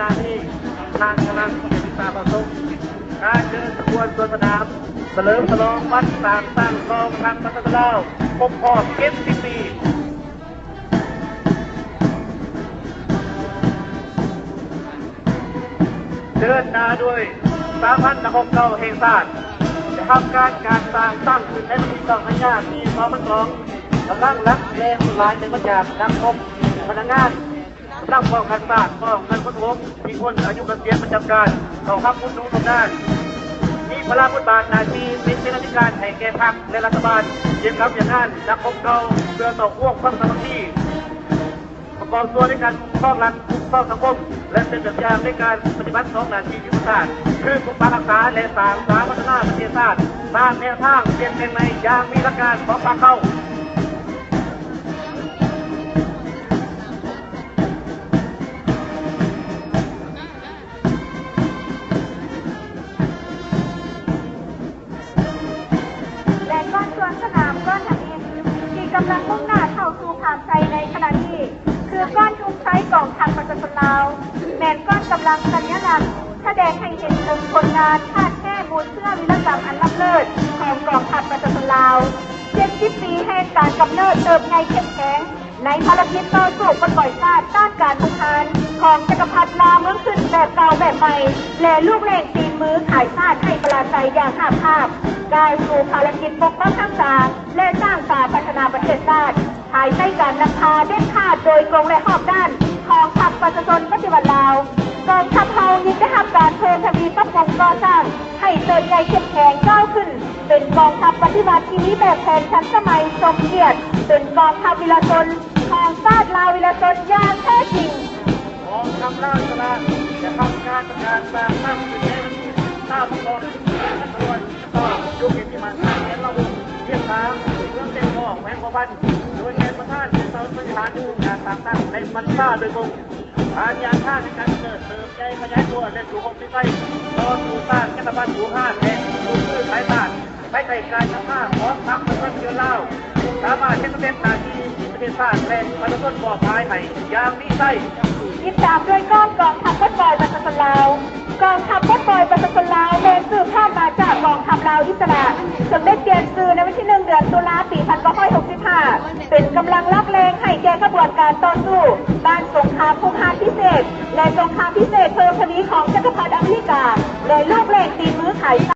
ນານີ້ ທ່ານກຳລັງເປັນຕາປະສົງ ການເດີນຂະບວນສວນສະໜາມ ສະເຫຼີມສະຫຼອງວັນສ້າງຕັ້ງກອງທັບປະຊາຊົນລາວ ຄົບຮອບເຈັດສິບປີ ເດີນໜ້າດ້ວຍສາພັນນັກຮົບເກົ່າແຫ່ງຊາດ ຈະທຳການ ການສ້າງຕັ້ງຂຶ້ນໃນວັນທີເກົ້າ ກັນຍາ ປີສອງພັນສອງ ກຳລັງຫຼັກແຫຼ່ງຫຼາຍເປັນມາຈາກນັກຮົບ, ພະນັກງານ ກຳລັງປ້ອງກັນຊາດ, ປ້ອງກັນຄົນໂຮມທີ່ພົ້ນອາຍຸກະສຽນປະຈຳການ ເຂົ້າຮັບບຸນໜູນບຳນານ ມີພາລະບົດບາດໜ້າທີ່ເປັນເສນາທິການໃຫ້ແກ່ພັກ ແລະ ລັດຖະບານ ກ່ຽວກັບວຽກງານນັກຮົບເກົ່າ ເພື່ອຕໍ່ພວກຄວາມສາມັກຄີ ປະກອບສ່ວນໃນການຄຸ້ມຄອງລັດ, ຄຸ້ມຄອງສັງຄົມ ແລະ ເປັນແບບຢ່າງໃນການປະຕິບັດສອງໜ້າທີ່ຍຸດທະສາດ ຄືປົກປັກຮັກສາ ແລະ ສ້າງສາພັດທະນາປະເທດຊາດ ຕາມແນວທາງປ່ຽນແປງໃໝ່ຢ່າງມີຫຼັກການຂອງພັກເຮົາ. ແລະ ກ້ອນສ່ວນສະໜາມກ້ອນທຳອິດທີ່ກຳລັງມຸ່ງໜ້າເຂົ້າສູ່ຜານໄຊໃນຂະນະນີ້ ຄືກ້ອນທຸງໄຊກອງທັບປະຊາຊົນລາວ, ແມ່ນກ້ອນກຳລັງສັນຍະລັກ ສະແດງໃຫ້ເຫັນເຖິງຜົນງານທາດແທ້ມູນເຊື້ອວິລະກຳອັນລ້ຳເລີດຂອງກອງທັບປະຊາຊົນລາວ ເຈັດສິບປີແຫ່ງການກຳເນີດເຕີບໃຫຍ່ເຂັ້ມແຂງ ໃນພາລະກິດຕໍ່ສູ້ປົດປ່ອຍຊາດຕ້ານການຮຸກຮານຂອງຈັກກະພັດລ່າເມືອງຂຶ້ນແບບເກົ່າແບບໃໝ່ ແລະ ລູກເລັ່ງຕີນມືຂາຍຊາດໃຫ້ປະລາໄຊຢ່າງຫາບຄາບ ກ້າວສູ່ພາລະກິດປົກປ້ອງຮັກສາ ແລະ ສ້າງສາພັດທະນາປະເທດຊາດ ພາຍໃຕ້ການນຳພາເດັດຂາດໂດຍກົງ ແລະ ຮອບດ້ານຂອງພັກປະຊາຊົນປະຕິວັດລາວ. ກອງທັບເຮົາຍິ່ງໄດ້ຮັບການເພີ່ມທະວີປັບປຸງກໍ່ສ້າງ ໃຫ້ເຕີບໃຫຍ່ເຂັ້ມແຂງກ້າວຂຶ້ນ ເປັນກອງທັບປະຕິວັດທີ່ມີແບບແຜນທັນສະໄໝ ສົມກຽດ ເປັນກອງທັບວິລະຊົນຂອງຊາດລາວວິລະຊົນຢ່າງແທ້ຈິງ. ກອງທັບລາວອິດສະຫຼະຈະທຳການປະກາດສ້າງຕັ້ງຂຶ້ນໃນວັນທີຊາວສອງ ເດືອນມັງກອນ ຢູ່ເຂດວິມານແຂວງລະວົງ ວຽງສາ ເມືອງແກ້ງຂອງ ແຂວງຫົວພັນ ໂດຍແທນປະທານເປັນເຈົ້າບໍລິຫານໂຄງການສ້າງຕັ້ງ ແລະ ພັດທະນາໂດຍກົງ. ຜ່ານຍາມທາງໃນການດຳເນີນເຕີບໃຫຍ່ຂະຫຍາຍຕົວ ແລະ ສູ້ຮົບມີໄຊ ຕໍ່ສູ້ຕ້ານຈັກກະພັດບູຮານ ແລະ ລົງມືຂາຍຊາດ ພາຍໃຕ້ການນຳພາຂອງພັກປະຊາຊົນລາວ ສາມາດເຮັດສຳເລັດໜ້າທີ່ທີ່ປະເທດຊາດ ແລະ ປະຊາຊົນມອບໝາຍໃຫ້ຢ່າງມີໄຊ. ຕິດຕາມດ້ວຍກ້ອນກອງທັບປົດປ່ອຍປະຊາຊົນລາວ. ກອງທັບປົດປ່ອຍປະຊາຊົນລາວ ແມ່ນສືບທອດມາຈາກກອງທັບລາວອິດສະຫຼະ ເຊິ່ງໄດ້ປ່ຽນຊື່ໃນວັນທີໜຶ່ງ ເດືອນຕຸລາ ປີພັນເກົ້າຮ້ອຍຫົກສິບຫ້າ ເປັນກຳລັງຫຼັກແຫຼ່ງໃຫ້ແກ່ຂະບວນການຕໍ່ສູ້ຕ້ານສົງຄາມຮຸກຮານພິເສດ ແລະ ສົງຄາມພິເສດເພີ່ມທະວີຂອງຈັກກະພັດອາເມລິກາ ແລະ ລູກເລັ່ງຕີນມືຂາຍ